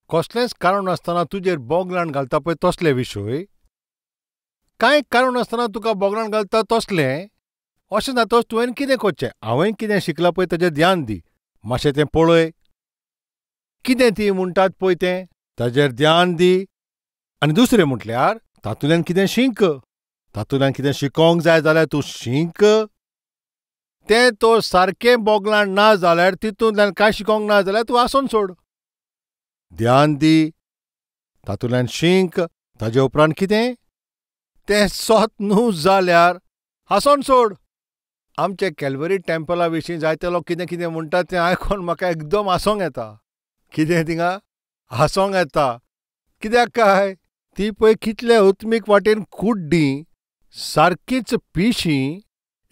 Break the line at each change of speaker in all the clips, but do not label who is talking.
कसलेंच कारण नासतना तुजेर बोगलाण घालता पळय तसले विशय, कांय कारण नासतना तुका बोगलाण घालता तसलें, अशें जातच तुवें कितें करचें? हांवें कितें शिकलां पळय ताजेर ध्यान दी, मातशें तें पळय, कितें ती म्हणटात पळय तें ताजेर ध्यान दी. आनी दुसरें म्हटल्यार तातूंतल्यान कितें शीक, तातूंतल्यान कितें शिकोवंक जाय जाल्यार तूं शीक. तें तो सारकें बोगलाण ना जाल्यार तितूंतल्यान कांय शिकोवंक ना जाल्यार तूं आसून सोड. ध्यान दी, तातूंतल्यान शीक, ताजे उपरांत कितें तें सोत न्हू जाल्यार हांसोन सोड. आमचे कॅल्वरी टेम्पला विशीं जायते लोक कितें कितें म्हणटात तें आयकून म्हाका एकदम हांसोंक येता. कितें थिंगा हांसोंक येता कित्याक काय? ती पळय कितले आत्मीक वाटेन कुड्डी, सारकीच पिशी,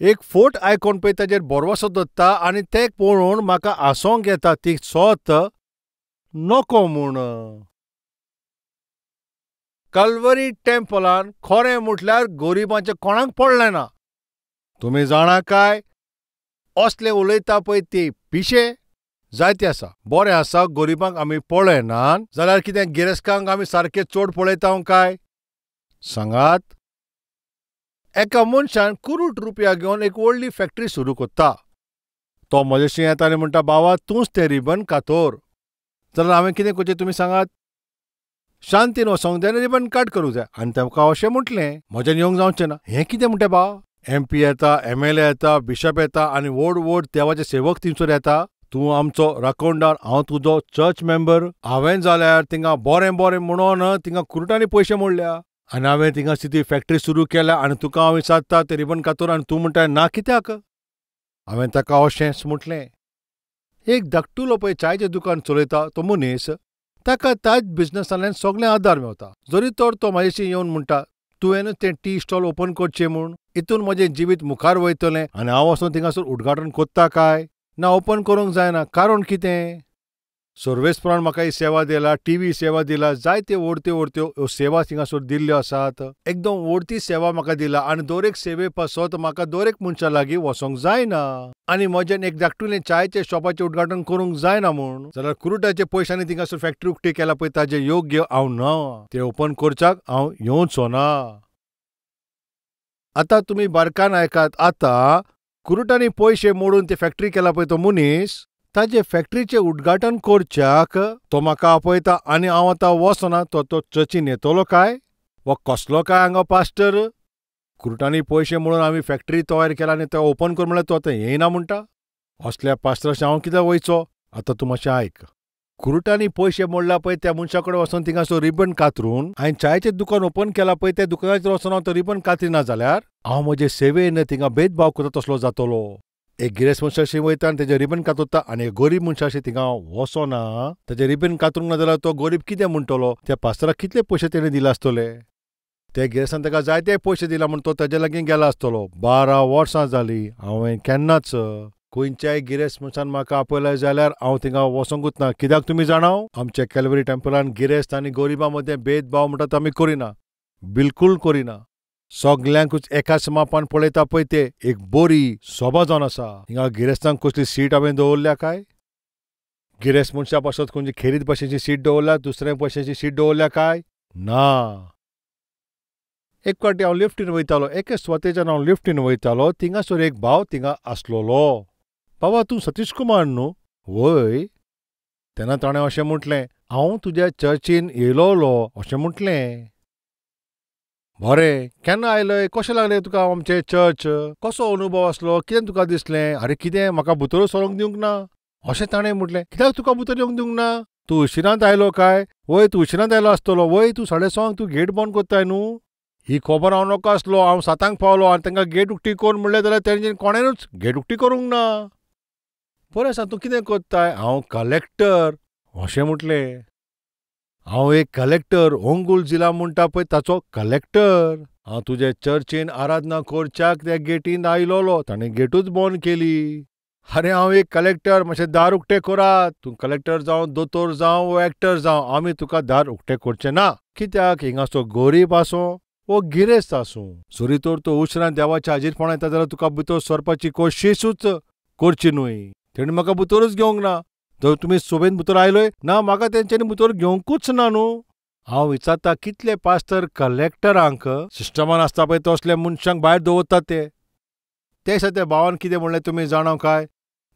एक फोट आयकोन पळय ताजेर भरवंसो दवरता आनी तें पळोवन म्हाका हांसोंक येता. ती सोत नको म्हूण. कल्वरी टेम्पलान खरें म्हटल्यार गोरिबांचें कोणाक पडलें ना. तुमी जाणा काय असलें उलयता पळय ती पिशे जायते आसा. बरें आसा गोरिबांक आमी पळयनात जाल्यार कितें गिरेस्कांक आमी सारकें चड पळयता काय? सांगात. एका मनशान कुरूट रुपया घेवन एक व्हडली फॅक्टरी सुरू करता. तो म्हजेशी येता आनी म्हणटा, बाबा तूंच तें रिबन कातोर. जाल्यार हांवें कितें करचें तुमी सांगात? शांतीन वचोंक जाय आनी रिबन काट करूंक जाय. आनी ताका अशें म्हटलें, म्हज्यान येवंक जावचें ना. हें कितें म्हणटा बा? एम पी येता, एम एल ए येता, बिशप येता आनी व्हड व्हड देवाचे सेवक थिंगसर येता. तूं आमचो राखणदार, हांव तुजो चर्च मेंबर. हांवें जाल्यार थिंगा बरें बरें म्हणून थिंगा कुरुटांनी पयशे मोडल्या आनी हांवें थिंगा ती फॅक्टरी सुरू केल्या आनी तुका हांव विचारता तें रिबन कातोर आनी तूं म्हणटा ना कित्याक? हांवें ताका अशेंच म्हटलें. एक धाकटुलो पळय चायचें दुकान चलयता तो मनीस, ताका त्याच बिजनसांतल्यान सगळें आदार मेवता. जरी तर तो म्हाजेशी येवन म्हणटा तुवेंनूच तें टी स्टॉल ओपन करचें म्हूण, हितून म्हजें जिवीत मुखार वयतलें आनी हांव वचोन थिंगासर उद्घाटन कोत्ता काय? ना, ओपन करूंक जायना. कारण कितें? सर्वेस्परान म्हाका ही सेवा दिला, टीव्ही सेवा दिला, जायत्यो व्हडत्यो व्हडत्यो ह्यो सेवा थिंगासर दिल्ल्यो आसात. एकदम व्हडती सेवा म्हाका दिला आनी दर एक सेवे पासत म्हाका दर एक मनशा लागीं वचोंक जायना आनी म्हज्यान एक धाकटुलें चायचें शॉपाचें उद्घाटन करूंक जायना म्हूण. जाल्यार कुरुटाचे पयशांनी थिंगासर फॅक्टरी उक्ती केला पळय ताजें योग्य हांव ना. तें ओपन करच्याक हांव येवचो ना. आतां तुमी बारकान आयकात. आतां कुरुटांनी पयशे मोडून ते फॅक्टरी केला पळय तो मनीस, ताजे फॅक्टरीचें उद्घाटन करच्याक तो म्हाका आपयता आनी हांव आतां वचना, तो तो चर्चीन येतलो काय? वो कसलो काय हांगा पास्टर? कुरुटांनी पयशे मोडून आमी फॅक्टरी तयार केला आनी तो ओपन कर म्हणल्यार तो आतां येयना म्हणटा? असल्या पास्टराशी हांव कित्याक वयचो? आतां तूं मातशें आयक. कुरुटांनी पयशे मोडला पळय त्या मनशा कडेन वचोन थिंगासर रिबन कातरून हांवें चायचें दुकान ओपन केलां पळय त्या दुकानाचेर वचोन हांव तो रिबन कातरिना जाल्यार हांव म्हजे सेवेन थिंगा भेदभाव करता तसलो जातलो. एक गिरेस्त मनशाशी वयता आनी तेजें रिबन कातरता आनी एक गरीब मनशाशी थिंगा वचोना, तेजें रिबन कातरूंक ना जाल्यार तो गरीब कितें म्हणटलो? त्या पास्टराक कितले पयशे तेणें दिले आसतले? त्या गिरेस्तान ताका जायते पयशे दिला म्हूण तो ताजे लागीं गेला आसतलो. 12 वर्सां जालीं हांवें केन्नाच खंयच्याय गिरेस्त मनशान म्हाका आपयलें जाल्यार हांव थिंगा वचोंकूच ना. कित्याक तुमी जाणाव? आमच्या कॅल्वरी टेम्पलान गिरेस्त आनी गरिबां मदें भेदभाव म्हणटा तो आमी करिना, बिलकूल करिना. सगल्यांकूच एकाच मापान पळयता पळय ते एक बरी सोबा जावन आसा. हिंगा गिरेस्तांक कसली सीट हांवें दवरल्या काय? गिरेस्त मनशा पासत खंयची खेरीत भाशेची सीट दवरल्या, दुसऱ्या भाशेची सीट दवरल्या काय? ना. एक फावटी हांव लिफ्टीन वयतालो, एके सुवातेच्यान हांव लिफ्टीन वयतालो, थिंगासर एक भाव थिंगा आसलेलो. बाबा तूं सतीश कुमार न्हू? वय. तेन्ना ताणें अशें म्हटलें, हांव तुज्या चर्चीन येयलोलो अशें म्हटलें. बरें, केन्ना आयलय? कशें लागलें तुका आमचें चर्च? कसो अनुभव आसलो? कितें तुका दिसलें? आरे कितें म्हाका भितरूच सरोंक दिवंक ना अशें ताणें म्हटलें. कित्याक तुका भितर येवंक दिवंक ना? तूं उशिरांत आयलो काय? वय तूं उशिरांत आयलो आसतलो. वय तूं 6:30 तूं गेट बंद कोत्ताय न्हू? ही खबर हांव नको आसलो. हांव 7 पावलो आनी तांकां गेट उक्ती कर म्हणलें जाल्यार तेंच्यांनी कोणेनूच गेट उक्ती करूंक ना. बरें आसा, तूं कितें कोत्ताय? हांव कलेक्टर अशें म्हटलें. हांव एक कलेक्टर, ओंगुल जिला म्हणटा पळय ताचो कलेक्टर. हांव तुजे चर्चीन आराधना करच्याक त्या गेटीन आयलोलो, ताणें गेटूच बंद केली. अरे हांव एक कलेक्टर, मातशें दार उक्तें करात. तूं कलेक्टर जावं, दोतोर जावं वो एक्टर जावं, आमी तुका दार उक्तें करचें ना. कित्याक? हिंगासो गरीब आसूं वो गिरेस्त आसूं, जरी तर तूं उसरां देवाच्या हाजीरपणान येता जाल्यार तुका भितर सरपाची कोशिशूच करची न्हय. तेणें म्हाका भितरूच घेवंक ना. जर तुमी सोबेन भितर आयलोय ना म्हाका तेंच्यांनी भितर घेवंकूच ना न्हू. हांव विचारता कितले पास्तर कलेक्टरांक सिस्टमान आसता पळय तसले मनशांक भायर दवरतात ते. ते दिसा त्या भावान कितें म्हणलें तुमी जाणा काय?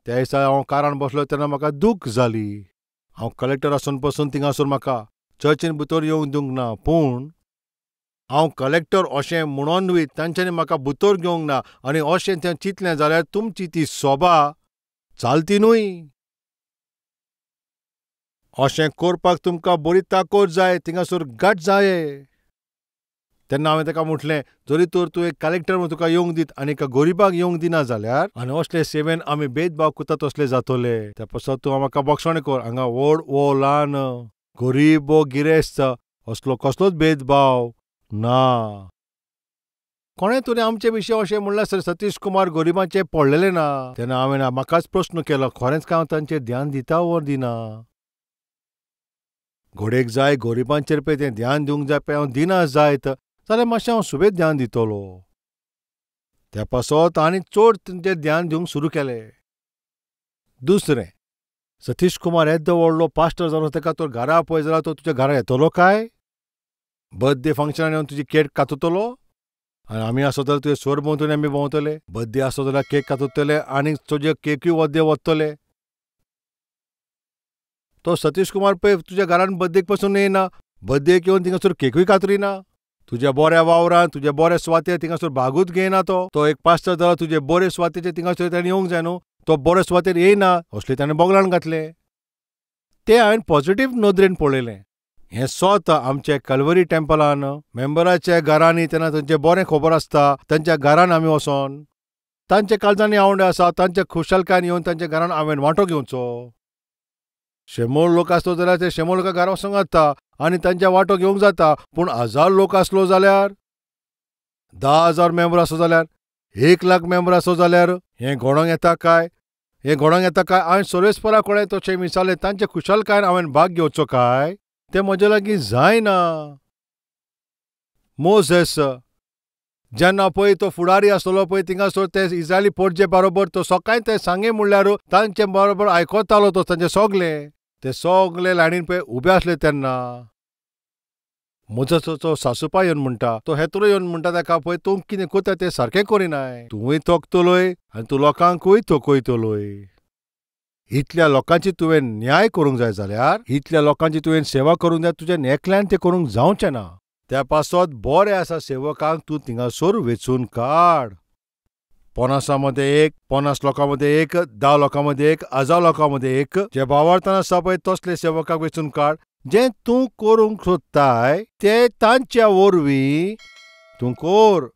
त्या दिसा हांव कारान बसलो तेन्ना म्हाका दूख जाली. हांव कलेक्टर आसून पसून थिंगासर म्हाका चर्चीन भितर येवंक दिवंक ना, पूण हांव कलेक्टर अशें म्हणूनूय तांच्यांनी म्हाका भितर घेवंक ना. आनी अशें तें चिंतलें जाल्यार तुमची ती सोबा चालती न्हय. अशें करपाक तुमकां बरी ताकद जाय, थिंगासर गट जाय. तेन्ना हांवें ताका म्हटलें जरी तर तूं एक कलेक्टर म्हूण तुका येवंक दीत आनी एका गरिबाक येवंक दिना जाल्यार आनी असले सेवेन आमी भेदभाव करता तसले जातले. त्या पासत तूं म्हाका बक्षाणे कर, हांगा व्हड वो ल्हान, गरीब वो गिरेस्त असलो कसलोच भेदभाव ना. कोणें तुवें आमचे विशीं अशें म्हणल्यार सर सतीश कुमार गरिबांचें पडलेलें ना. तेन्ना हांवें म्हाकाच प्रस्न केलो, खरेंच काय हांव तांचेर ध्यान दिता वो दिना? घोडेक जाय गरिबांचेर पळय तें ध्यान दिवंक जाय पळय हांव दिना जायत जाल्यार मातशें हांव सुबेज ध्यान दितलो. त्या पासत आनी चड तांचेर ध्यान दिवंक सुरू केलें. दुसरें, सतीश कुमार येदो व्हडलो पास्टर जावन ताका तो घरा पळय जाल्यार तो तुज्या घरा येतलो काय? बर्थडे फंक्शनान येवन तुजी केक काततलो? आनी आमी आसत जाल्यार तुजे सोर भोंवतणी आमी भोंवतले, बर्थडे आसत जाल्यार केक काततले आनी तुजे केकूय वद्दे वतले. तो सतीश कुमार पळय तुज्या घरान बर्थडेक पसून येयना, बर्थडेक येवन थिंगासर केकूय कातरिना, तुज्या बऱ्या वावरान तुज्या बऱ्या सुवातेर थिंगासर भागूच घेयना. तो तो एक पास्टर जाल्यार तुजे बरे सुवातेचेर थिंगासर ताणें येवंक जाय न्हू, तो बरे सुवातेर येयना असले ताणें बोगलाण घातलें. तें हांवें पॉझिटीव नदरेन पळयलें. हें स्वता आमच्या कलवरी टेम्पलान मेंबराच्या घरांनी तेन्ना तांचें बरें खबर आसता, तांच्या घरान आमी वचोन तांच्या काळजांनी आवड आसा, तांच्या खुशालकायेन येवन तांच्या घरान हांवें वांटो घेवचो. 100 लोक आसलो जाल्यार ते 100 लोकां घरा वचोंक जाता आनी तांच्या वांटो घेवंक जाता, पूण 1000 लोक आसलो जाल्यार, 10,000 मेंबर आसलो जाल्यार, 1 लाख मेंबर आसलो जाल्यार हें घडोवंक येता काय? हें घडोवंक येता काय? हांवें सर्वेस्परा कडेन तशें विचारलें, तांच्या खुशालकायेन हांवें भाग घेवचो काय? तें म्हजे लागीं जायना. मोझेस जेन्ना पळय तो फुडारी आसतलो पळय थिंगासर ते इस्रायली पोटजे बरोबर तो सकाळी ते सांगे म्हणल्यार तांचे बरोबर आयकतालो तो तांचे सगले, ते सगले लायनीन पळय उबे आसले. तेन्ना मोझेसाचो सासूपाय येवन म्हणटा, तो हेतरो येवन म्हणटा ताका, पळय तूं कितें करता तें सारकें करिनाय, तुवूय थकतलोय आनी तूं लोकांकूय थकयतलोय. इतल्या लोकांची तुवें न्याय करूंक जाय जाल्यार, इतल्या लोकांची तुवें सेवा करूंक जाय, तुज्या एकल्यान तें करूंक जावचें ना. त्या पासत बरें आसा सेवकांक तूं थिंगासर वेंचून काड. 50 मदें एक, 50 लोकां मदें एक, 10 लोकां मदें एक, 1000 लोकां मदें एक, जे भावार्थान आसा पळय तसले सेवकांक वेंचून काड. जें तूं करूंक सोदताय तें तांच्या वरवीं तूं कर,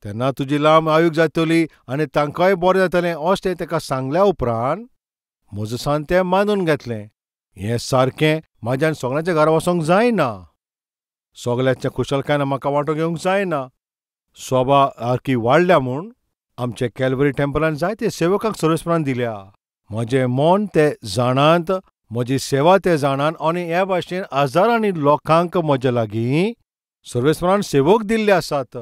तेन्ना तुजी लांब आयूक जातली आनी तांकांय बरें जातलें. अशें ताका सांगल्या उपरांत मोझेसान तें मानून घेतलें. हें सारकें म्हाज्यान सगळ्यांच्या घरा वचोंक जायना, सगळ्यांच्या खुशालकायेन म्हाका वांटो घेवंक जायना. सोबा सारकी वाडल्या म्हूण आमच्या कॅलवरी टेम्पलान जायते सेवकांक सर्वेस्परान दिल्या. म्हजें मन ते जाणांत, म्हजी सेवा ते जाणान आनी हे भाशेन हजारांनी लोकांक म्हजे लागीं सर्वेस्परान सेवक दिल्ले आसात.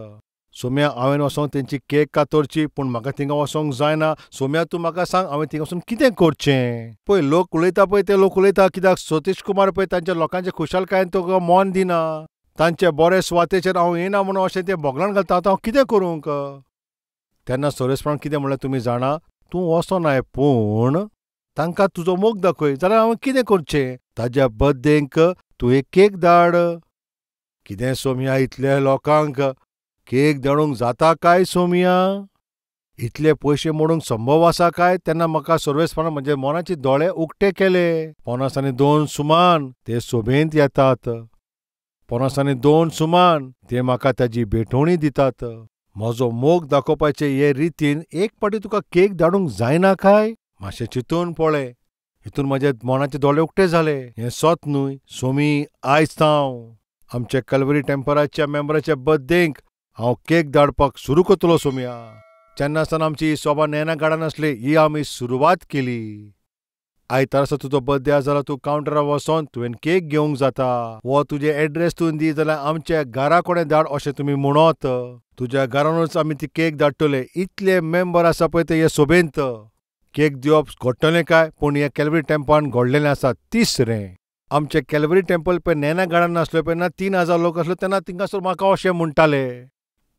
सोम्या हांवें वचोन तेंची केक कातरची, पूण म्हाका थिंगा वचोंक जायना. सोम्या तूं म्हाका सांग हांवें थिंगा वचून कितें करचें? पळय लोक उलयता पळय ते लोक उलयता, कित्याक सतीश कुमार पळय तांच्या लोकांच्या खुशालकायेन तुका मन दिना, तांचे बरे सुवातेचेर हांव येना म्हणून अशें तें बोगलाण घालता. आतां हांव कितें करूंक? तेन्ना सर्वेस्परान कितें म्हणलें तुमी जाणा? तूं वचोनाय पूण तांकां तुजो मोग दाखय. जाल्यार हांवें कितें करचें? ताज्या बर्थडेक तूं एक केक धाड. कितें सोम्या, इतल्या लोकांक केक धाडूंक जाता काय सोम्या? इतले पयशे मोडूंक संभव आसा काय? तेन्ना म्हाका सर्वेस्परान म्हजे मनाचे दोळे उक्ते केले. 50 आनी 2 सुमान ते सोबेंत येतात, 50 आनी 2 सुमान ते म्हाका ताजी भेटवणी दितात. म्हजो मोग दाखोवपाचे हे रितीन एक पाटी तुका केक धाडूंक जायना काय? मातशें चिंतून पळय. हितून म्हजे मनाचे दोळे उक्ते जाले. हें सत न्हय सोमी, आयज हांव आमच्या कलवरी टेम्पराच्या मेंबराच्या बर्थडेक हांव केक धाडपाक सुरू करतलो सोम्या. जेन्ना आसतना आमची ही सोबा नेना गार्डन आसली, ही आमी सुरवात केली. आयतार आसा तुजो बर्थडे आसा जाल्यार तूं कावंटरार वचोन तुवें केक घेवंक जाता, वो तुजें एड्रेस तुवें दी जाल्यार आमच्या घरा कडेन धाड अशें तुमी म्हणत, तुज्या घरानूच आमी ती केक धाडटले. इतले मेंबर आसा पळय ते हे सोबेंत. केक दिवप घडटलें काय? पूण हें कॅलवरी टेम्पलान घडलेलें आसा. तिसरें, आमचें कॅलवरी टेम्पल पळय नैना गार्डन आसलें पळय, 3000 लोक आसले तेन्ना थिंगासर म्हाका अशें म्हणटाले,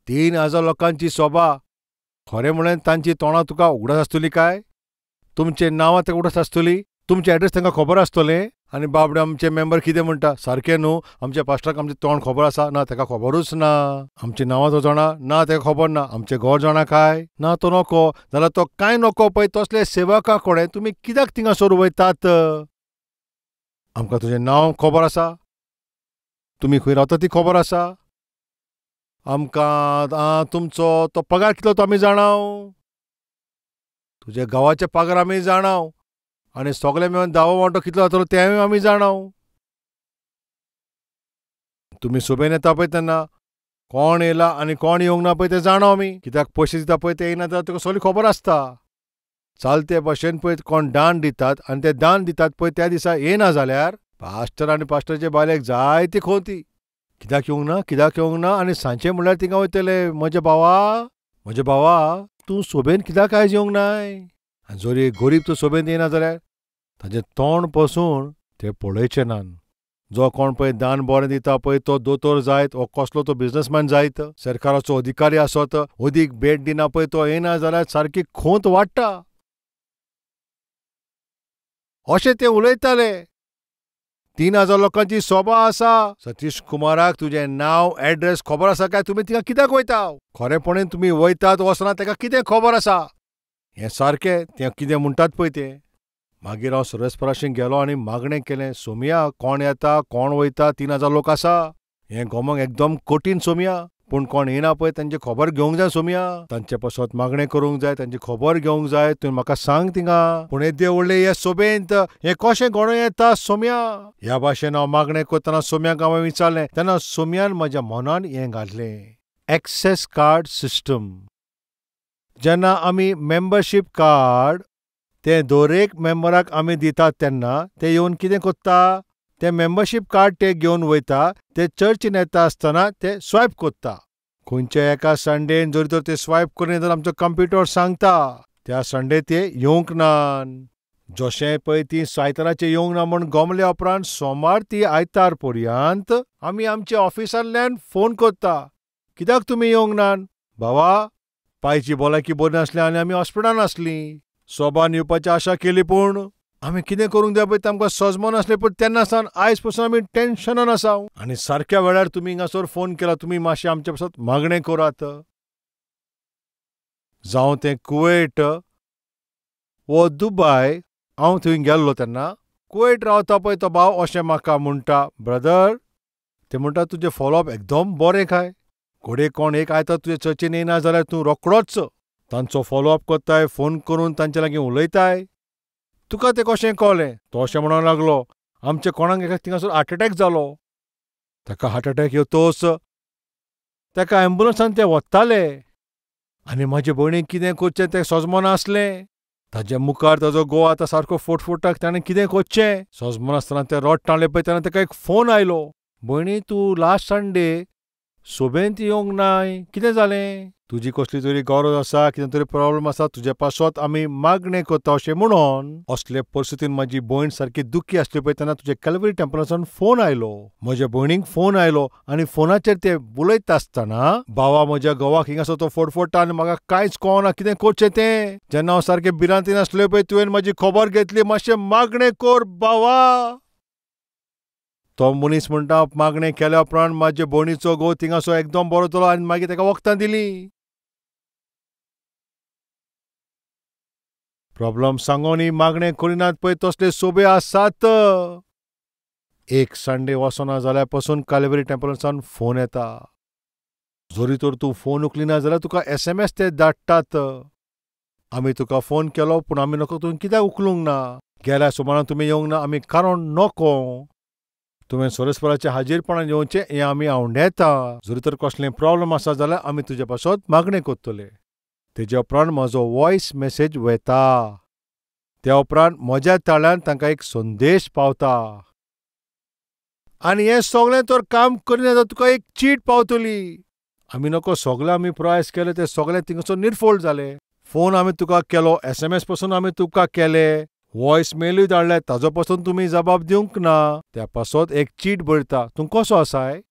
3000 लोकांची सभा. खरें म्हणल्यार तांची तोंडां तुका उगडास आसतली काय? तुमचें नांवां तांकां उगडास आसतली? तुमचें एड्रेस तांकां खबर आसतलें? आनी बाबडे आमचे मेंबर कितें म्हणटा, सारकें न्हू, आमच्या पास्टराक आमचें तोंड खबर आसा? ना, ताका खबरूच ना. आमचीं नांवां तो जाणा? ना, ताका खबर ना. आमचें घर जाणा काय? ना, तो नको. जाल्यार तो कांय नको पळय तसले सेवका कडेन तुमी कित्याक थिंगासर वयतात? आमकां तुजें नांव खबर आसा, तुमी खंय रावता ती खबर आसा, आमकां तुमचो तो पगार कितलो तो आमी जाणाव, तुज्या गांवाचे पगार आमी जाणाव, आनी सगळे मेळून दावो वांटो कितलो जातलो तेंय आमी जाणाव. तुमी सोबेन येता पळय तेन्ना कोण येयला आनी कोण येवंक ना पळय तें जाणाव आमी. कित्याक पयशे दिता पळय ते येयना जाल्यार तुका सगळी खबर आसता. चालते भाशेन पळय कोण दान दितात आनी ते दान दितात पळय त्या दिसा येयना जाल्यार पास्टर आनी पास्टराचे बायलेक जायती खोती, कित्याक येवंक ना, कित्याक येवंक ना. आनी सांजचे म्हणल्यार थिंगा वयतले, म्हज्या भावा, म्हज्या भावा, तूं सोबेन कित्याक आयज येवंक नाय? आनी जरी गरीब तूं सोबेन येयना जाल्यार ताजें तोंड पसून ते पळयचें नात. जो कोण पळय दान बरें दिता पळय तो दोतोर जायत वो कसलो तो बिजनसमॅन जायत, सरकाराचो अधिकारी आसत, अदीक भेट दिना पळय तो येयना जाल्यार सारकी खोंत वाडटा. अशें ते उलयताले. 3000 लोकांची सभा आसा. सतीश कुमाराक तुजें नांव एड्रेस खबर आसा काय? तुमी थिंगा कित्याक वयता? खरेपणीन तुमी वयतात वचना ताका कितें खबर आसा? हें सारकें तें कितें म्हणटात पळय तें. मागीर हांव सर्वेस्पराशी गेलो आनी मागणें केलें, सोमया कोण येता कोण वयता, 3000 लोक आसा, हें गोमोंक एकदम कठीण सोमया, पूण कोण येना पळय तांची खबर घेवंक जाय सोमया, तांचे पासत मागणें करूंक जाय, तांची खबर घेवंक जाय, तुवें म्हाका सांग थिंगा. पूण येदे व्हडले हे सोबेंत हें कशें घडोवं येता सोमया? ह्या भाशेन हांव मागणें करतना सोमयाक हांवें विचारलें तेन्ना सोमयान म्हज्या मनान हें घातलें, एक्सेस कार्ड सिस्टम. जेन्ना आमी मेंबरशीप कार्ड तें दरेक मेंबराक आमी दितात तेन्ना ते येवन कितें कोत्ता, तें मेंबरशीप कार्ड ते घेवन वयता, ते चर्चीन येता आसतना ते स्वायप कोत्ता. खंयच्या एका संडेन जर तर ते स्वायप करिना जाल्यार आमचो कंप्युटर सांगता त्या संडे ते येवंक ना. जशें पळय ती आयताराचें येवंक ना म्हूण गोमल्या उपरांत सोमार ती आयतार पर्यंत आमी आमच्या ऑफिसांतल्यान फोन कोत्ता, कित्याक तुमी येवंक ना? भावा, पायची भलायकी बरी नासली आनी आमी हॉस्पिटलान आसलीं, सोबान येवपाची आशा केली, पूण आमी कितें करूंक जाय पळय तें आमकां सजमो नासलें. पूण तेन्ना सावन आयज पसून आमी टेन्शनान आसा. आनी सारक्या वेळार तुमी हिंगासर फोन केला, तुमी मातशें आमचे पासत मागणें करात. जावं तें कुवेट वो दुबाय, हांव थंय गेल्लो तेन्ना कुवेट रावता पळय तो भाव अशें म्हाका म्हणटा, ब्रदर, ते म्हणटा तुजें फॉलोअप एकदम बरें काय, घडये कोण एक आयता तुजे चर्चीन येयना जाल्यार तूं रोकडोच तांचो फॉलोअप करताय, फोन करून तांचे लागीं उलयताय, तुका तें कशें कळ्ळें? तो अशें म्हणूंक लागलो, आमच्या कोणाक एका थिंगासर हार्ट एटॅक जालो, ताका हार्ट एटॅक येतोच ताका एम्बुलन्सान ते व्हरताले आनी म्हजे भयणीक कितें करचें तें सजमनासलें. ताजे मुखार ताजो घोव आतां सारको फोटफोटाक, ताणें कितें करचें सजमनासतना तें रडटालें पळय तेन्ना ताका एक फोन आयलो, भयणी तूं लास्ट संडे सोबेंत येवंक नाय, कितें जालें? तुजी कसली तरी गरज आसा, कितें तरी प्रॉब्लम आसा, तुजे पासत आमी मागणें करता अशें म्हणून. असले परिस्थितीन म्हाजी भयण सारकी दुखी आसली पळय तेन्ना तुजे कॅलवरी टेम्पलासान फोन आयलो, म्हज्या भयणीक फोन आयलो आनी फोनाचेर ते उलयता आसतना, भावा म्हज्या घोवाक हिंगासर तो फोडफोडटा आनी म्हाका कांयच कळना कितें करचें तें. जेन्ना हांव सारकें भिरांतीन आसलें पळय तुवें म्हाजी खबर घेतली, मातशें मागणें कर भावा. तो मनीस म्हणटा मागणें केल्या उपरांत म्हाजे भयणीचो घोव थिंगासो एकदम बरो जालो आनी मागीर ताका वखदां दिलीं. प्रॉब्लम सांगोनी मागणें करिनात पळय तसले सोबे आसात. एक संडे वचना जाल्यार पसून कालवरी टेम्पलासान फोन येता, जरी तर तूं फोन उखलिना जाल्यार तुका SMS ते धाडटात, आमी तुका फोन केलो पूण आमी नको तुवें कित्याक उखलूंक ना, गेल्या सुमारान तुमी येवंक ना, आमी कारण नको, तुवें सोरेस्पराच्या हाजीरपणान येवचें हें आमी आवंडेता, जरी तर कसलें प्रॉब्लम आसा जाल्यार आमी तुजे पासत मागणें करतले. तेज्या उपरांत म्हजो वॉयस मॅसेज वता, त्या उपरांत म्हज्या ताळ्यान तांकां एक संदेश पावता आनी हें सगळें तर काम करिना जाल्यार तुका एक चीट पावतली. आमी नको सगळें आमी प्रयास केले ते सगळें थिंगासर निर्फोळ जाले. फोन आमी तुका केलो, एसएमएस पसून आमी तुका केले, वॉयस मेलूय धाडले, ताजो पसून तुमी जबाब दिवंक ना. त्या पासत एक चीट बरयता, तूं कसो आसाय?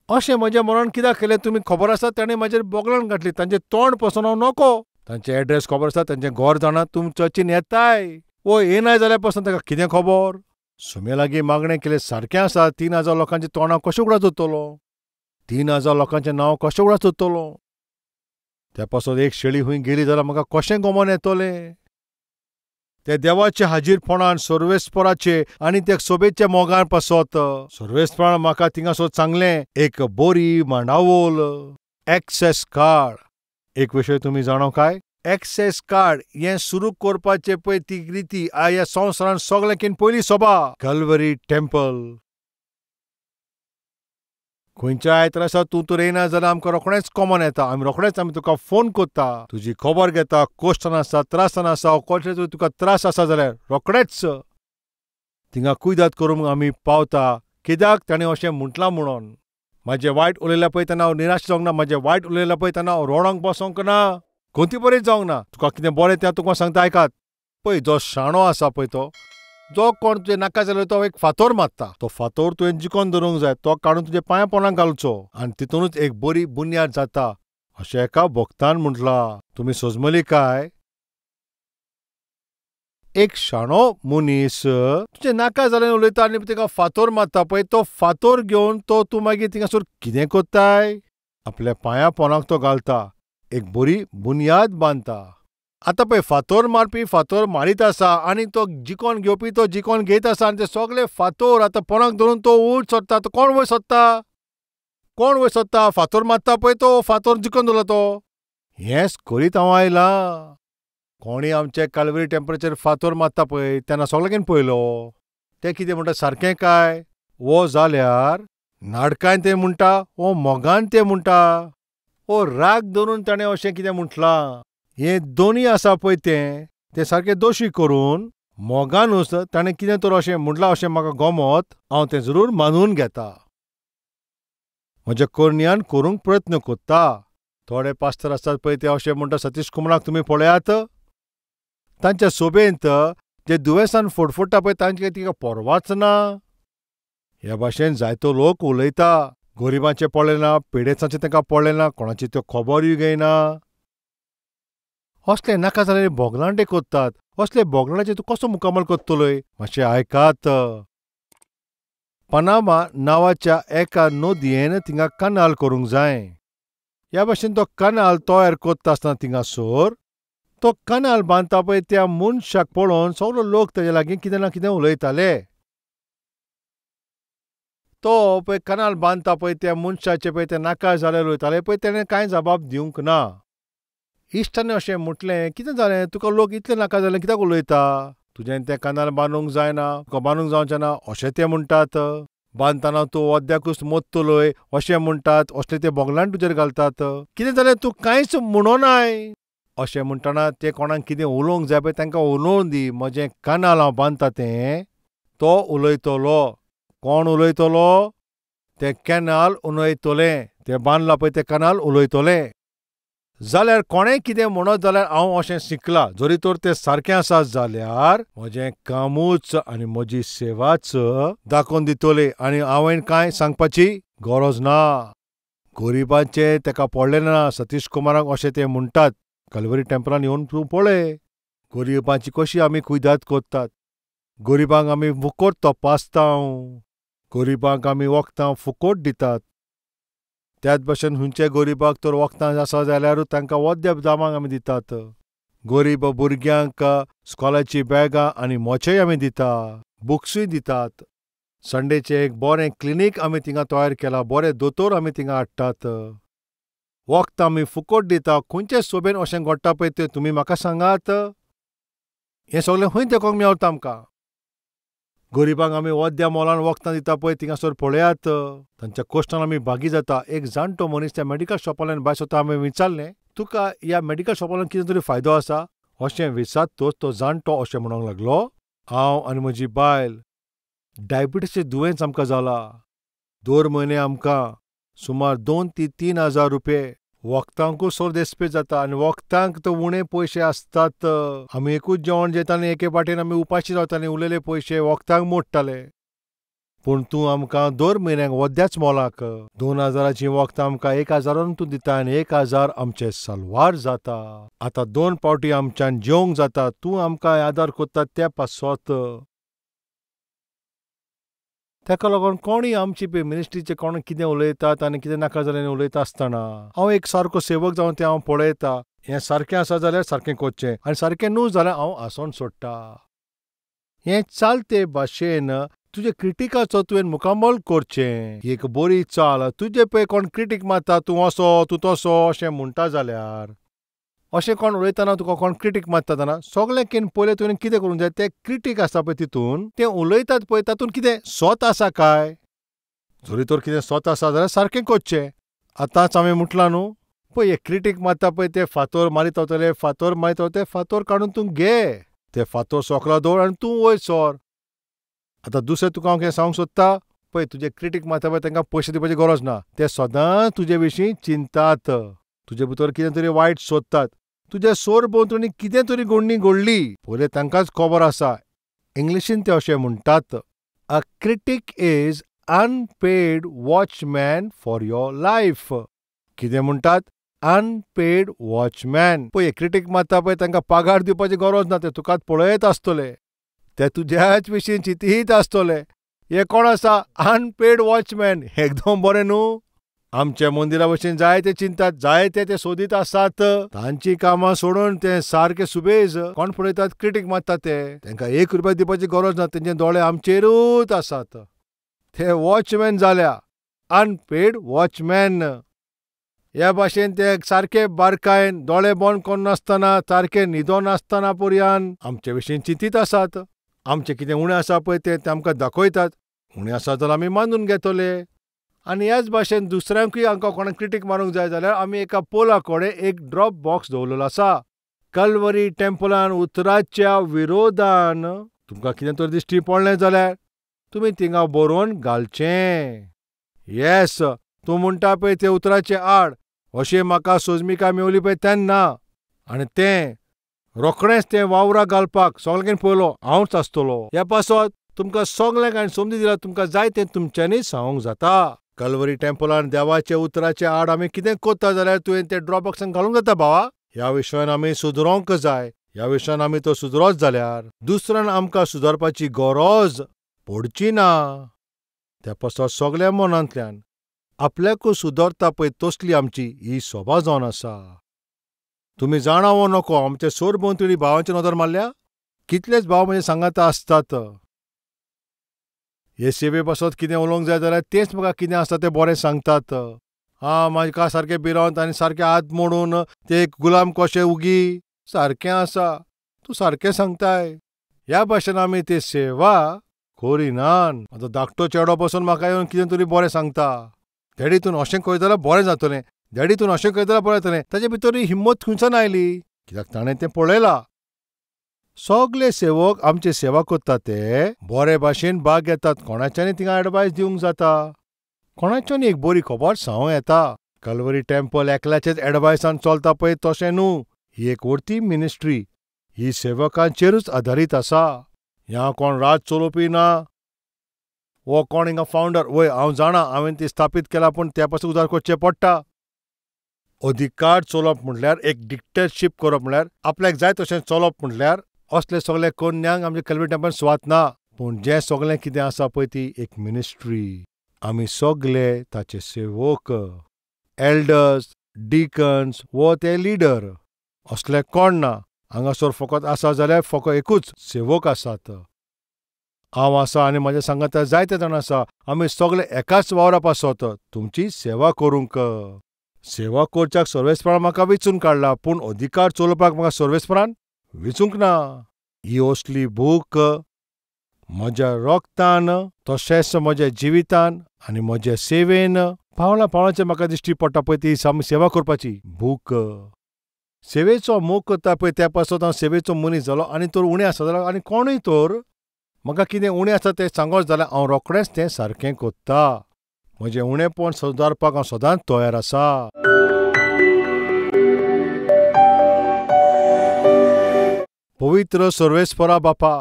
अशें म्हज्या मनान कित्याक केलें तुमी खबर आसा? ताणें म्हाजेर बोगलान घातली. तांचें तोंड पसून हांव नको. तांचे एड्रेस खबर आसा, तांचें घर जाणा, तूं चर्चीन येताय वो येनाय जाल्यार पसून ताका कितें खबर? सुमे लागीं मागणें केलें सारकें आसा. 3000 लोकांचें तोंडां कशें उगडास दवरतलो? 3000 लोकांचें नांव कशें उगडास दवरतलो? त्या पासत एक शेळी खंय गेली जाल्यार म्हाका कशें गमोन येतलें? ते देवाचे हाजीरपणान सर्वेस्पराचे आनी त्या सोबेच्या मोगान पासत सर्वेस्परान म्हाका थिंगासर सांगलें, एक बोरी मांडावोल एक्सेस कार्ड. एक विशय तुमी जाणो काय? एक्सेस कार्ड हें सुरू करपाचें पळय ती रिती ह्या संवसारान सगळ्यांकीन पयली सभा कल्वरी टेम्पल. खंयच्या आयतारा आसा तूं तर येना जाल्यार आमकां रोखडेंच कॉमन येता. आमी रोखडेंच आमी तुका फोन करता, तुजी खबर घेता, कोश्टान आसा, त्रासान आसा, कसले तरी तुका त्रास आसा जाल्यार रोखडेंच थिंगा कुयदाद करूंक आमी पावता. कित्याक ताणें अशें म्हटलां म्हणून. म्हाजें वायट उलयलां पळय तेन्ना हांव निराश जावंक ना, म्हाजें वायट उलयलां पळय तेन्ना हांव रोडोंक बसोंक ना, खंती बरें जावंक ना. तुका कितें बरें तें तुका सांगता, आयकात. पळय जो शाणो आसा पळय तो जो कोण तुजें नाका जाल्यार तो एक फातोर मारता, तो फातोर तुवें जिकोन धरूंक जाय, तो काडून तुजे पांया पोंदाक घालचो आनी तितूनच एक बरी बुन्याद जाता अशें एका भक्तान म्हटलां. तुमी सोजमली काय? एक शाणो मनीस तुजें नाका जाल्यार उलयता आनी ताका फातोर मारता पळय, तो फातोर घेवन तो तूं मागीर थिंगासर कितें करताय? आपल्या पांया पोंदाक तो घालता, एक बरी बुन्याद बांदता. आतां पळय फातोर मारपी फातोर मारीत आसा आनी तो जिकोन घेवपी तो जिकोन घेयत आसा आनी ते सगळे फातोर आतां पोंदाक धरून तो वयर सोदता. तो कोण वयर सोदता? कोण वयर सोदता? फातोर मारता पळय तो फातोर जिकोन दवरला तो. हेंच करीत हांव आयलां. कोणी आमचे कालवरी टेम्परेचर फातोर मारता पळय तेन्ना सगळ्यांकीन पळयलो ते कितें म्हणटा सारकें काय? वो जाल्यार नाडकान तें म्हणटा, वो मोगान तें म्हणटा, वो राग धरून ताणें अशें कितें म्हटलां. हें दोनूय आसा पळय तें तें सारकें दोशी करून मोगानूच ताणें कितें तर अशें म्हटलां अशें म्हाका गमत, हांव तें जरूर मानून घेता. म्हज्या करण्यान करूंक प्रयत्न करता. थोडे पास्तर आसतात पळय ते अशें म्हणटा, सतीश कुमाराक तुमी पळयात, तांच्या सोबेंत जे दुयेंसान फडफडटा पळय तांचे तिका परवाच ना. ह्या भाशेन जायतो लोक उलयता, गरिबांचें पळयना, पिडेस्तांचें तांकां पळयना, कोणाची त्यो खबरूय घेयना. असले नाका जाल्यार बोगलांडे करतात. असले बोगलांड्याचेर तूं कसो मुकामल करतलोय? मातशें आयकात. पनामा नांवाच्या एका नदयेन थिंगा कनाल करूंक जाय. ह्या भाशेन तो कनाल तयार करता आसतना थिंगासर तो कनाल बांदता पळय त्या मनशाक पळोवन सगलो लोक ताजे लागीं कितें ना कितें उलयताले. तो पळय कनाल बांदता पळय त्या मनशाचे पळय ते नाका जाल्यार उलयताले पळय, तेणें कांय जबाब दिवंक ना. इश्टान अशें म्हटलें, कितें जालें तुका लोक इतलें नाका जालें कित्याक उलयता? तुजें तें कनाल बांदूंक जायना, तुका बांदूंक जावचें ना अशें ते म्हणटात. बांदतना तूं अद्याकूच मोत्तलोय अशें म्हणटात, असले ते बोगलान तुजेर घालतात. कितें जालें तूं कांयच म्हणोनाय अशें म्हणटना ते कोणाक कितें उलोवंक जाय पळय तांकां उलोवन दी. म्हजें कनाल हांव बांदता तें तो उलयतलो. कोण उलयतलो? तें कॅनाल उलयतलें, तें बांदलां पळय तें कनाल उलयतलें. जाल्यार कोणें कितें म्हणत जाल्यार हांव अशें शिकलां, जरी तर तें सारकें आसा जाल्यार म्हजें कामूच आनी म्हजी सेवाच दाखोवन दितली आनी हांवें कांय सांगपाची गरज ना. गरिबांचें ताका पडलें ना. सतीश कुमाराक अशें ते म्हणटात, कलवरी टेम्पलान येवन तूं पळय गरिबांची कशी आमी कुयदाद करतात, गरिबांक आमी फुकट तपासता, गरिबांक आमी वखदां फुकट दितात. त्याच भाशेन खंयचे गरिबाक तर वखदां आसा जाल्यारूच तांकां वद्य दामाक आमी दितात. गरीब भुरग्यांक स्कॉलाची बॅगां आनी मोचेय आमी दिता, बुक्सूय दितात. संडेचें एक बरें क्लिनीक आमी थिंगा तयार केलां, बरे दोतोर आमी थिंगा हाडटात, वखदां आमी फुकट दिता. खंयचे सोबेन अशें घडटा पळय तें तुमी म्हाका सांगात. हें सगळें खंय देखोंक मेवता आमकां? गरिबांक आमी वद्या मोलान वखदां दिता पळय थिंगासर पळयात, तांच्या कश्टान आमी भागी जाता. एक जाणटो मनीस त्या मेडिकल शॉपांतल्यान भायर सरता, आमी विचारलें तुका ह्या मेडिकल शॉपांतल्यान कितें तरी फायदो आसा अशें विचारतच तो जाणटो अशें म्हणूंक लागलो, हांव आनी म्हजी बायल डायबिटीसचें दुयेंस आमकां जाला, दर म्हयने आमकां सुमार 2 ते 3 हजार रुपये वखदांकूय सोर देस्पेस जाता आनी वखदांक तर उणे पयशे आसतात. आमी एकूच जेवण जेता आनी एके पाटीन आमी उपाशी रावतालीं, उरलेले पयशे वखदांक मोडटाले. पूण तूं आमकां दर म्हयन्याक वद्याच मोलाक 2000ची वखदां आमकां 1000 तूं दिता आनी 1000 आमचे सलवार जाता. आतां 2 पावटी आमच्यान जेवंक जाता. तूं आमकां आदार कोत्ता त्या पासत. ताका लागून कोणूय आमची पळय मिनिस्ट्रीचे कोण कितें उलयतात आनी कितें नाका जाल्यार उलयता आसतना हांव एक सारको सेवक जावन तें हांव पळयता. हें सारकें आसा जाल्यार सारकें करचें आनी सारकें न्हू जाल्यार हांव आसोन सोडटा. हें चालते भाशेन तुजे क्रिटिकाचो तुवें मुकामल करचें. एक बरी चाल. तुजे पळय कोण क्रिटीक मारता, तूं असो तूं तसो अशें म्हणटा जाल्यार, अशें कोण उलयतना तुका कोण क्रिटीक मारता तेन्ना सगळें can पयलें तुवें कितें करूंक जाय, ते क्रिटीक आसा पळय तितून तें उलयतात पळय तातूंत कितें सत आसा काय? जरी तर कितें सत आसा जाल्यार सारकें करचें. आतांच हांवें म्हटलां न्हू, पळय हे क्रिटीक मारता पळय ते फातोर मारीत रावतले, फातोर मारीत रावतले, फातोर काडून तूं घे, ते फातोर सोकला दवर आनी तूं वयर सर. आतां दुसरें तुका हांव कितें सांगूंक सोदता, पळय तुजे क्रिटीक मारता पळय तांकां पयशे दिवपाची गरज ना. ते सदांच तुजे विशीं चिंतात, तुजे भितर कितें तरी वायट सोदतात. तुज्या सोर भोंवतणी कितें तरी गोडणी घडली पयलें तांकांच खबर आसा. इंग्लिशीन ते अशें म्हणटात, a critic is unpaid watchman for your life. कितें म्हणटात? Unpaid watchman. पळय क्रिटीक मारता पळय तांकां पगार दिवपाची गरज ना, ते तुकाच पळयत आसतले, ते तुज्याच विशीं चिंतीत आसतले. हे कोण आसा? Unpaid watchman. एकदम बरें न्हू? आमच्या मंदिरा भशेन जायते चिंतात, जायते ते सोदीत आसात. तांची कामां सोडून ते सारके सुबेज कोण पळयतात? क्रिटीक मारतात ते. तांकां 1 रुपया दिवपाची गरज ना, तेंचे दोळे आमचेरूच आसात. ते वॉचमॅन जाल्या, अनपेड वॉचमॅन. ह्या भाशेन ते सारके बारकायेन दोळे बंद करिनासतना, सारके न्हिदोनासतना पर्यान आमचे विशीं चिंतीत आसात. आमचें कितें उणें आसा पळय तें आमकां दाखयतात. उणें आसा जाल्यार आमी मानून घेतले. आनी ह्याच भाशेन दुसऱ्यांकूय आमकां कोणाक क्रिटीक मारूंक जाय जाल्यार आमी एका पोला कडेन एक ड्रॉप बॉक्स दवरलेलो आसा. कलवरी टेम्पलान उतराच्या विरोधान तुमकां कितें तरी दिश्टी पडलें जाल्यार तुमी थिंगा बरोवन घालचें. येस, तूं म्हणटा पळय ते उतराचे आड अशें म्हाका सोजमिकाय मेवली पळय तेन्ना, आनी तें रोखडेंच तें वावराक घालपाक सगळ्यांक पयलो हांवच आसतलो. ह्या पासत तुमकां सगळ्यांक हांवें समजी दिला, तुमकां जाय तें तुमच्यांनी सांगूंक जाता. कलवरी टेम्पलान देवाचे उतराचे आड आमी कितें करता जाल्यार तुवें तें ड्रॉप बॉक्सान घालूंक जाता भावा. ह्या विशयान आमी सुदरोंक जाय. ह्या विशयान आमी तो सुदरोच जाल्यार दुसऱ्यान आमकां सुदारपाची गरज पडची ना. त्या पासत सगळ्या मनांतल्यान आपल्याकूय सुदरता पळय तसली आमची ही सोबा जावन आसा. तुमी जाणा वो नको, आमचे सोरभोंवतणी भावांची नदर मारल्या? कितलेच भाव म्हजे सांगाता आसतात. हे सेवे पासत कितें उलोवंक जाय जाल्यार तेंच म्हाका कितें आसता तें बरें सांगतात. आं, म्हाका सारकें भिरांत आनी सारकें हात मोडून ते एक गुलाम कशें उगी सारकें आसा, तूं सारकें सांगताय. ह्या भाशेन आमी ती सेवा करिनान. आतां धाकटो चेडो पसून म्हाका येवन कितें तरी बरें सांगता, डॅडी तूं अशें करीत जाल्यार बरें जातलें, डॅडी तूं अशें करीत जाल्यार बरें जातलें. ताजे भितर ही हिम्मत खंयच्यान आयली? कित्याक ताणें तें पळयलां. सगळे सेवक आमची सेवा करतात, ते बरे भाशेन भाग घेतात. कोणाच्यानी थिंगा एडवायस दिवंक जाता, कोणाच्यानी एक बरी खबर सांगूं येता. कलवरी टेम्पल एकल्याचेच एडवायसान चलता पळय तशें न्हू. ही एक व्हडली मिनिस्ट्री, ही सेवकांचेरूच आदारीत आसा. ह्या कोण राज चलोवपी ना, वो कोण हिंगा फावंडर. वय हांव जाणा, हांवें ती स्थापीत केला, पूण त्या पासून उदार करचें पडटा. अधिकार चलोवप म्हटल्यार एक डिक्टेटरशीप करप म्हळ्यार आपल्याक जाय तशें चलप म्हटल्यार असले सगळे कन्यांक आमच्या कलवरी टेम्पलान सुवात ना. पूण जें सगळें कितें आसा पळय ती एक मिनिस्ट्री. आमी सगळे ताचे सेवक, एल्डर्स, डिकन्स वो ते लिडर असले कोण ना. हांगासर फकत आसा जाल्यार फकत एकूच सेवक आसात. हांव आसा आनी म्हज्या सांगाता जायते जाण आसा. आमी सगळे एकाच वावरा पासत तुमची सेवा करूंक. सेवा करच्याक सर्वेस्परान म्हाका वेंचून काडला, पूण अधिकार चलोवपाक म्हाका सर्वेस्परान वेंचूंक ना. ही असली भूक म्हज्या रोगतान तशेंच म्हज्या जिवितान आनी म्हज्या सेवेन पावला पावलाचेर म्हाका दिश्टी पडटा पळय ती सेवा करपाची भूक. सेवेचो मोग करता पळय त्या पासत हांव सेवेचो मनीस जालो. आनी तर उणें आसा जाल्यार आनी कोणूय तर म्हाका कितें उणें आसा तें सांगत जाल्यार हांव रोखडेंच तें सारकें करता. म्हजें उणेंपण सुदारपाक हांव सदांच तयार आसा. पवित्र सर्वेस्परा बापा,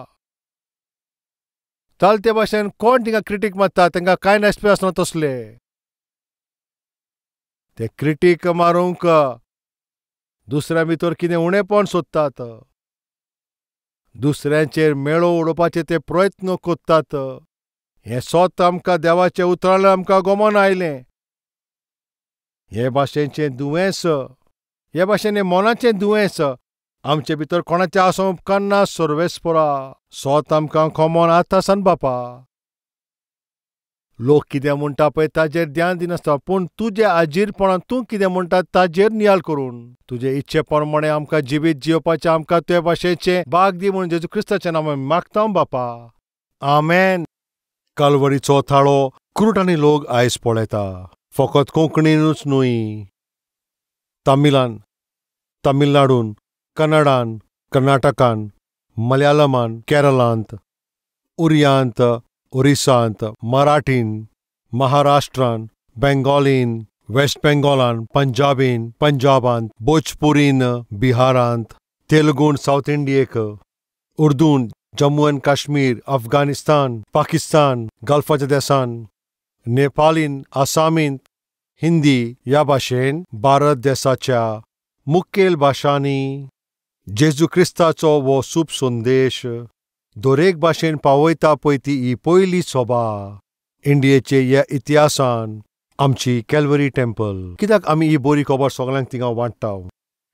चालते भाशेन कोण तिंगा क्रिटीक मारता तांकां कांय नासपी आसना तसले. ते क्रिटीक मारूंक दुसऱ्या भितर कितें उणेपण सोदतात, दुसऱ्यांचेर मेळो उडोवपाचे ते प्रयत्न करतात. हें सोत आमकां देवाच्या उतरान आमकां गोमोन आयलें. हे भाशेचें दुयेंस, हे भाशेन हें मनाचें दुयेंस आमचे भितर कोणाचें आसूं उपकारना सर्वेस्परा. सोत आमकां कोमोन आतां सान बापा. लोक कितें म्हणटा पळय ताजेर ध्यान दिनासता, पूण तुज्या आजीरपणान तूं कितें म्हणटा ताजेर नियाळ करून तुजे इच्छे प्रमाणे आमकां जिवीत जियोवपाचें आमकां तुजे भाशेचें भाग दी म्हणून जेजू क्रिस्ताचें नांव आमी मागता बापा, आमेन. कालवरीचो थाळो कुरुटांनी लोक आयज पळयता, फकत कोंकणीनूच न्हय, तमिलान, तमिळनाडून, कन्नडान, कर्नाटकान, मलयाळमान, केरळांत, उरियांत, ओरिसांत, मराठीन, महाराष्ट्रान, बेंगॉलीन, वेस्ट बेंगॉलान, पंजाबीन, पंजाबांत, भोजपुरीन, बिहारांत, तेलुगून सावथ इंडियेक, उर्दून, जम्मू एंड काश्मीर, अफगाणिस्तान, पाकिस्तान, गल्फाच्या देसान, नेपालीन, आसामीन, हिंदी ह्या भाशेन भारत देसाच्या मुखेल भाशांनी जेजू क्रिस्ताचो हो शुभ संदेश दरेक भाशेन पावयता पळय ती ही पयली सभा इंडियेचे ह्या इतिहासान आमची कॅलवरी टेम्पल. कित्याक आमी ही बरी खबर सगळ्यांक थिंगा वांट्टा?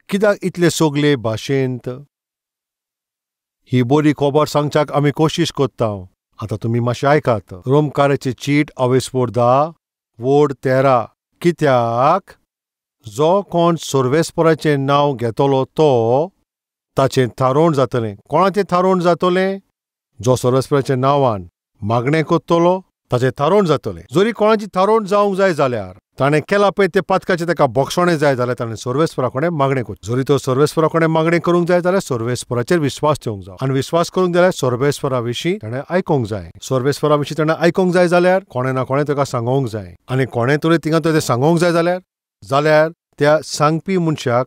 कित्याक इतले सगळे भाशेंत ही बरी खबर सांगच्याक आमी कोशिश करता? आतां तुमी मातशें आयकात. रोमकाराची चीट अवेस्पोर 10 वोड 13. कित्याक जो कोण सर्वेस्पराचें नांव घेतलो तो ताचें थारोवण जातलें. कोणाचें थारोवण जातलें? जो सर्वेस्पराच्या नांवान मागणें करतलो ताचें थारोवण जातलें. जरी कोणाची थारोवण जावंक जाय जाल्यार ताणें केलां पळय तें पातकाचें ताका बक्षणें जाय जाल्यार ताणें सर्वेस्परा कडेन मागणें करचें. जरी तो सर्वेस्परा कडेन मागणें करूंक जाय जाल्यार सर्वेस्पराचेर विस्वास ठेवंक जाय, आनी विस्वास करूंक जाल्यार सर्वेस्परा विशीं ताणें आयकूंक जाय. सर्वेस्परा विशीं ताणें आयकूंक जाय जाल्यार कोणें ना कोणें ताका सांगोंक जाय, आनी कोणें तरी थिंगा तें सांगोंक जाय जाल्यार त्या सांगपी मनशाक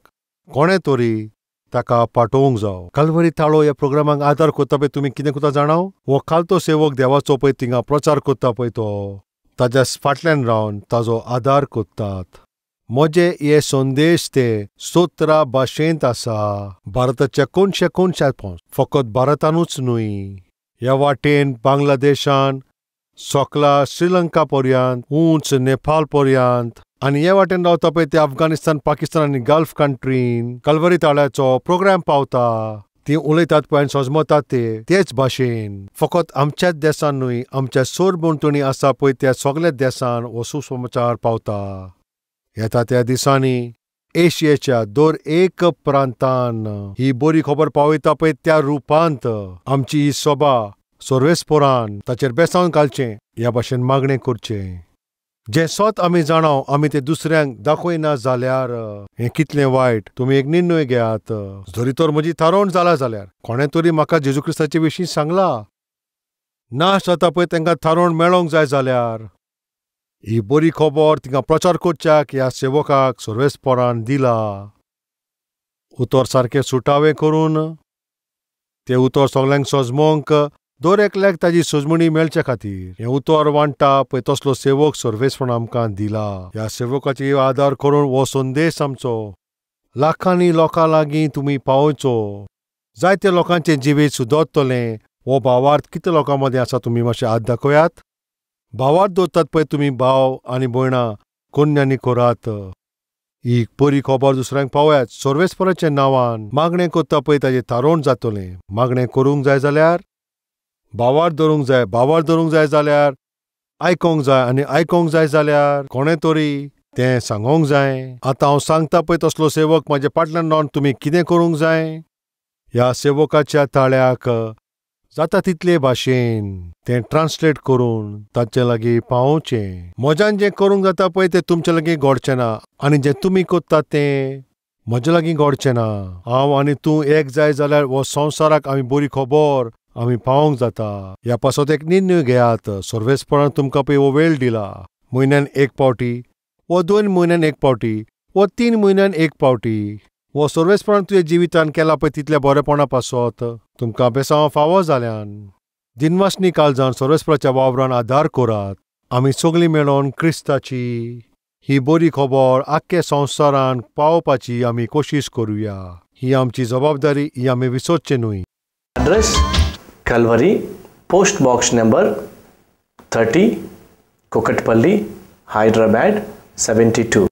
कोणें तरी ताका पाठोवंक जावो. कालवरी थाळो ह्या प्रोग्रामाक आदार करता पळय तुमी कितें करता जाणाव? हो खालतो सेवक देवाचो पळय थिंगा प्रचार करता पळय तो ताज्या फाटल्यान रावन ताजो आदार करतात. म्हजे हे संदेश ते 17 भाशेंत आसा, भारताच्या कोनशे कोनशात पावस, फकत भारतानूच न्हय, ह्या वाटेन बांगलादेशान, सकला श्रीलंका पर्यंत, उंच नेपाळ पर्यंत, आनी हे वाटेन रावता पळय ते अफगाणिस्तान, पाकिस्तान आनी गल्फ कंट्रीन कलवरी ताळ्याचो प्रोग्राम पावता. ती उलयतात पळय आनी सजमतात ते तेच भाशेन. फकत आमच्याच देसान न्हय, आमच्या सरभोंवतणी आसा पळय त्या सगळ्या देसान हो सुसमाचार पावता. येता त्या दिसांनी एशियेच्या दर एक प्रांतान ही बरी खबर पावयता पळय त्या रुपांत आमची ही सभा सर्वेस्परान ताचेर बेसावन घालचें ह्या भाशेन मागणें करचें. जें सत आमी जाणाव आमी तें दुसऱ्यांक दाखयना जाल्यार हें कितलें वायट. तुमी एक निर्णय घेयात. जरी तर म्हजी थारोवण जाला जाल्यार कोणें तरी म्हाका जेजू क्रिस्ताचे विशीं सांगला ना जाता पळय तांकां थारोवण मेळोंक जाय जाल्यार ही बरी खबर तिंगा प्रचार करच्याक ह्या सेवकाक सर्वेस्परान दिला. उतर सारकें सुटावें करून तें उतर सगल्यांक सजमोंक दर एकल्याक ताजी सजमणी मेळचे खातीर हें उतर वांट्टा पळय तसलो सेवक सर्वेस्परान आमकां दिला. ह्या सेवकाचेर आदार करून हो संदेश आमचो लाखांनी लोकां लागीं तुमी पावोवचो. जायते लोकांचें जिवीत सुदरतलें. हो भावार्थ कितले लोकां मदीं आसा तुमी मातशें हात दाखयात. भावार्थ दवरतात पळय तुमी भाव आनी भयणां कोन्यांनी करात. ही बरी खबर दुसऱ्यांक पावयात. सर्वेस्पराच्या नांवान मागणें करता पळय ताजें थारोवण जातलें. मागणें करूंक जाय जाल्यार भावार्थ धरूंक जाय, भावार्थ धरूंक जाय जाल्यार आयकोंक जाय, आनी आयकोंक जाय जाल्यार कोणें तरी तें सांगोंक जाय. आतां हांव सांगता पळय तसलो सेवक म्हाजे फाटल्यान रावन तुमी कितें करूंक जाय. ह्या सेवकाच्या ताळ्याक जाता तितले भाशेन तें ट्रान्सलेट करून ताचे लागीं पावोवचें. म्हज्यान जें करूंक जाता पळय तें तुमचे लागीं घडचें ना, आनी जें तुमी करतात तें म्हजे लागीं घडचें ना. हांव आनी तूं एक जाय जाल्यार हो संवसाराक आमी बरी खबर आमी पावोवंक जाता. ह्या पासत एक निर्णय घेयात. सर्वेस्परान तुमकां पळय हो वेळ दिला. म्हयन्यान एक पावटी वा 2 म्हयन्यान एक पावटी वा 3 म्हयन्यान एक पावटी वो सर्वेस्परान तुज्या जिवितान केला पळय तितल्या बरेपणा पासत तुमकां बेसांव फावो जाल्यान दिनवासनी काळजान सर्वेस्पराच्या वावरान आदार करात. आमी सगळीं मेळोन क्रिस्ताची ही बरी खबर आख्खे संवसारान पावोवपाची आमी कोशिश करुया. ही आमची जबाबदारी, ही आमी विसरचें न्हय.
Address Calvary, post box number 30, Kukatpally, Hyderabad 72.